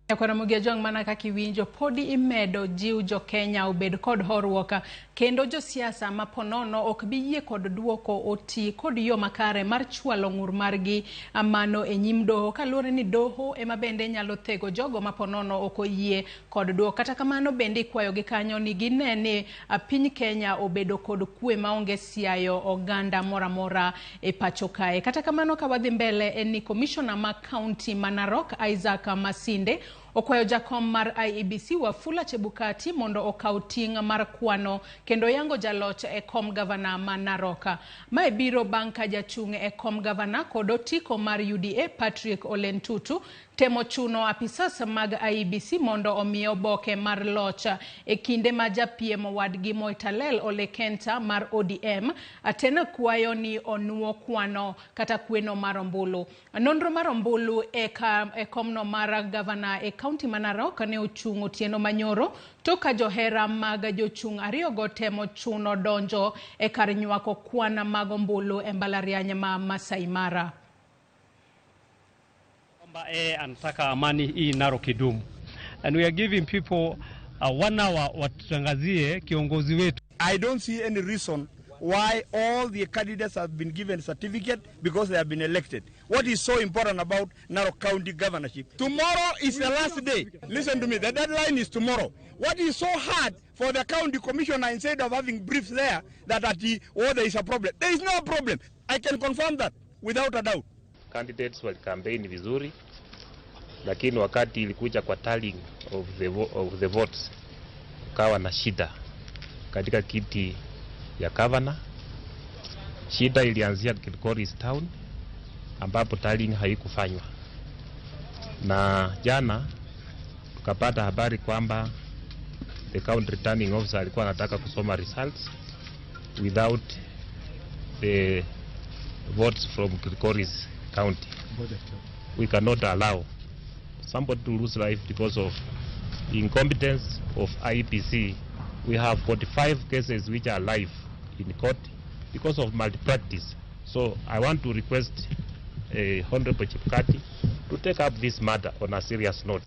Nyakwar Ojwang', mana kaka iwinjo, podi imedo jiw jo Kenya obed kod horuok kendo josiasa ma ponono ok bi yie kod duoko oti kod yo makare mar chwalo ng'ur margi mano e nyim doho, kaluwore ni doho ema bende nyalo thego jogo ma ponono ok oyie kod duoko. Kata kamano bende ikwayogi kanyo ni gine ni piny Kenya obedo kod kwe maonge siayo oganda moro amora e pacho kae. Kata kamano, ka wadhi mbele, en ni komishona ma kaunti ma Narok, Isaac Masinde, okwayo jakom mar IEBC, Wafula Chebukati, mondo okaw ting' mar kwano kendo yango jaloch e kom gavana ma Narok. Mae biro bang' ka jachung' e kom gavana kod otiko mar UDA, Patrick Ole Ntutu, temo chuno apisas mag IEBC mondo omiye oboke mar loch e kinde ma japiem wadgi Moitalel Ole Kenta mar ODM Atena kwayo ni onuo kwano kata kweno mar ombulu. Nonro mar ombulu e komno mar gavana e kaunti ma Narok ne ochung' otieno manyoro tok ka johera mag jochung' ariyogo temo chuno donjo e kar nywako kwan mag ombulu e mbalariany ma Masai Mara. Kwamba yeye anataka amani hii Narok idumu. And we are giving people 1 hour watutangazie kiongozi wetu. I don't see any reason why all the candidates have been given certificate because they have been elected. What is so important about Narok County governorship? Tomorrow is the last day. Listen to me, the deadline is tomorrow. What is so hard for the county commissioner, instead of having briefs there that at the, oh, there is a problem? There is no problem. I can confirm that without a doubt. Candidates walicampaign vizuri, lakini wakati ilikuja kwa tallying of the votes, kukawa na shida katika kiti ya governor. Shida ilianzia Kilgoris Town ambapo tallying haikufanywa, na jana tukapata habari kwamba the county returning officer alikuwa anataka kusoma results without the votes from Kilgoris County. We cannot allow somebody to lose life because of incompetence of IEBC. We have 45 cases which are live in court because of malpractice. So I want to request Honorable Chebukati to take up this matter on a serious note.